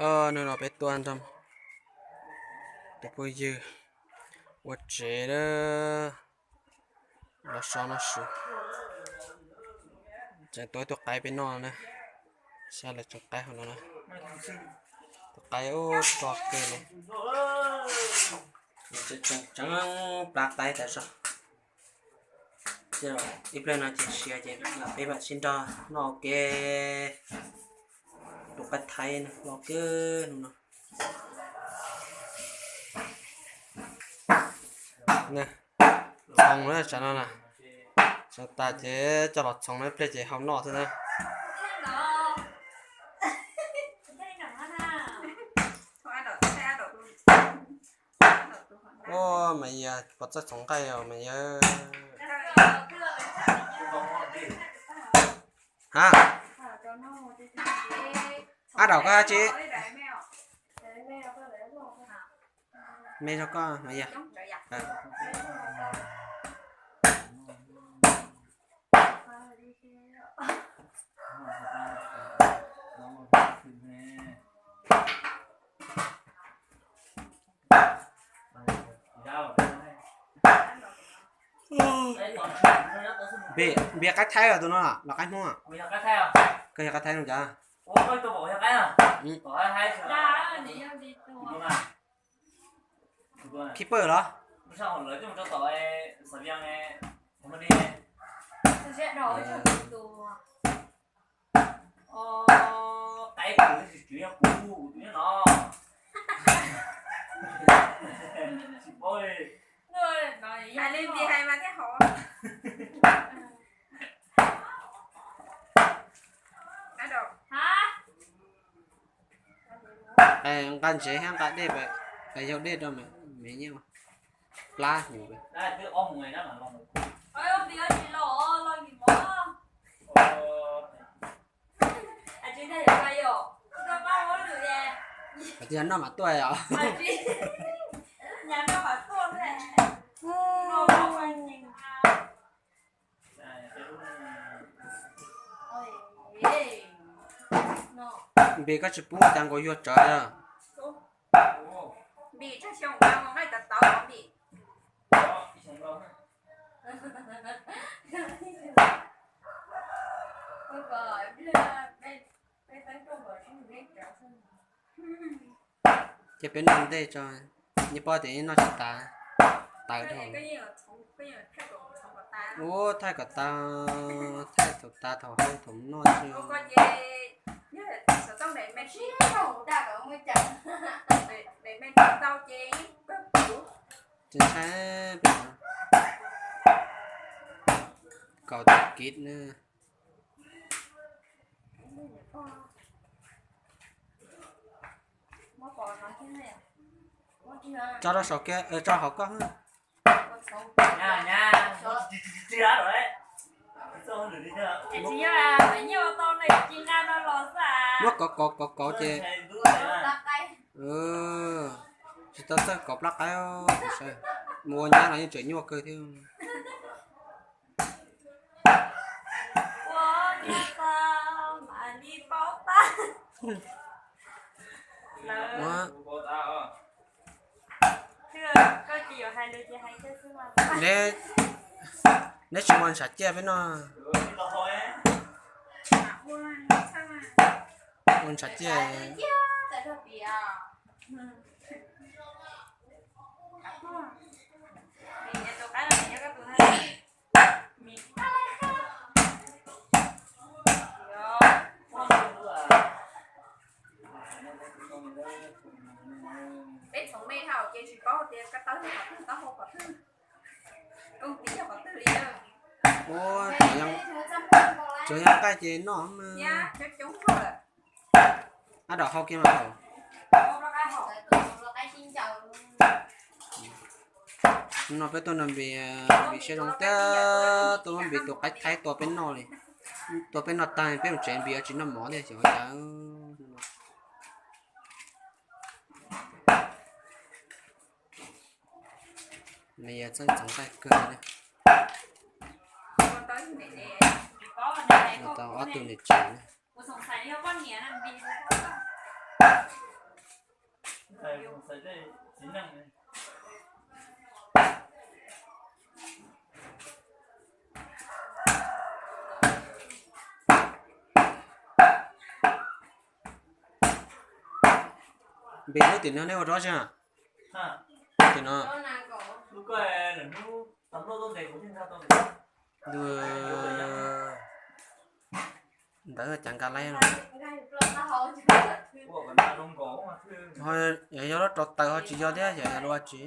Hnub no peb tuaj nrog tus phooj ywg ua tsev los so noj su. Tseem tua ib tug qaib peb noj na. Sab lawv tseem qaib hauv no na. Tus qaib ub rog kawg li. Tseem tseem plab qaib tas zog. Ib pliag no ces siav ces peb mam sib nrog noj ua ke. Tus qaib thaib loj kawg hnub no. Txhoov na, tsam no na, tsam tas ces coj los txhoov na, ib pliag ces hau noj xwb na. Ua mas yog puas txawj txhoov nqaij os mas yog. Ha, ab daum koj tsi, me rau koj mas yog. Npia qaib thaib los tus no los qaib Hmoob? Koj yog qaib thaib no cas? Keeper los? Hais li nti hais mas thiaj hov. Nqa ntsev thiab nqa dej, yau dej rau me nyiaj plab hnyuv. Tias noj mam tuaj os. Npis koj tsis pub cas nkaus yuag tsawv os. Ces peb noj ntej tso, nyiaj paub tias noj tsis tas, tawv dhau. Ub, thaij kom tas, thaij thaum tas thaum hau thaum noj xwb. Tsis ntshai, kaum tawm kiv na. Tso rau saum kiag, tso hauv koj. Muab kov kov kov kov ces. Tsis tau txawj kov plab qaib, mus ua nyab los yeej tseem nyuaj kawg thiab. Neb tsis ua ntshav ciaj peb noj. Ua ntshav ciaj. Peb txhoov me dhau ces tsis paub tias ko taw qhov twg, taub hau qhov twg, kooj tis yog qhov twg li. Tsuas yog nqaij ces noj mas. Ab, dam hau kiag mas. No peb tuaj nrog Npis, Npis siab zoo tiag, tuaj muab Npis tus qaib thaib tua peb noj li. Tua peb noj tag peb mus tsev, Npis yuav tsis noj mov thiab xyov cas. Nws yog txawj txhoov nqaij kawg li. Tau ob tug niam tsev na. Npis lub tim no nej ua rov tsi? Tim no. Ntawd cas nka laib no. Yog, yog lub rau taws ho tsis yog thiab, yog, yog lub tsi.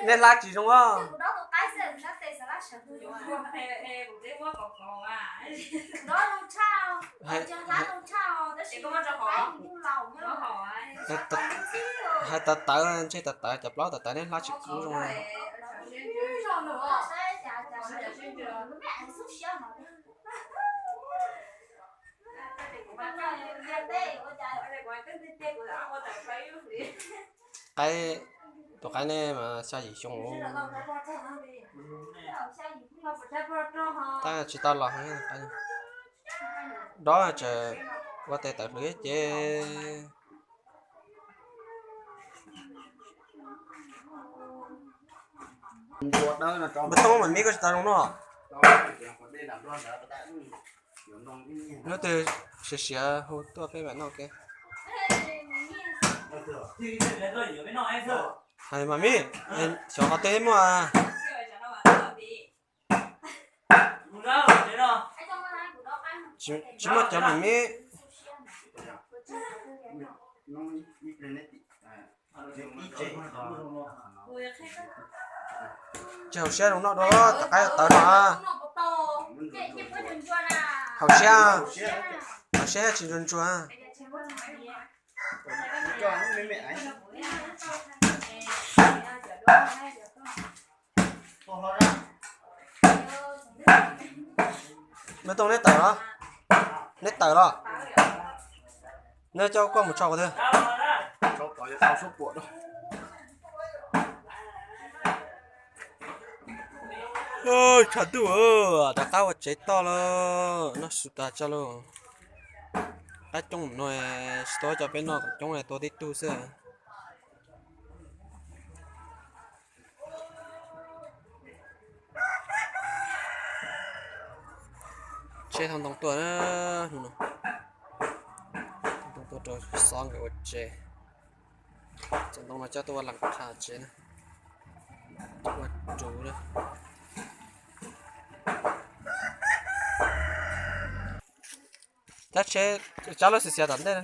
Nej hlab tsis zoo os. Hais tawv tawv, ntshe tawv tawv, cov plaub tawv tawv nej hlab tsis kub zoo. Qaib, tus qaib nej mas xya yim xyoo, tab tsis tau los heev. Dob tseem ua tes tawv lwm ces. Npua tooj mas mib koj tsis tau zoo no. Hnub twg siav siav hu tuaj peb mam noj ke. Hais mas mib, xyov qhov twg muaj. Tsis muaj cov mas mib. Tsis haum siab zoo noj dua, tawv qaib tawv no. Haum siab, haum siab tsis ntsuag ntsuag. Npua tooj neb tawm los? Neb tawm los? Neb coj kuaj mus tso qhov twg? Tshav ntuj, rov qab ua tsev toj lawm, noj su tas tso lauj. Qaib coob no, tsis tau cov peb noj kom coob, tua tib tug xwb. Tsheb thauj ntoo tuaj, thauj ntoo tuaj rau xob nkawd ua tsev. Cov ntoo no coj tuaj ua las qha tsev na, coj ua ruv na. Tab tsheb, tso lub xiav xiav tom ntej.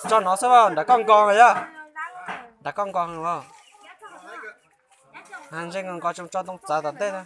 Tso no xwb, nram koj nkaus yog, nram koj nkaus os. Ntsej nkaus nkaus tso ntoo txawv tom ntej na.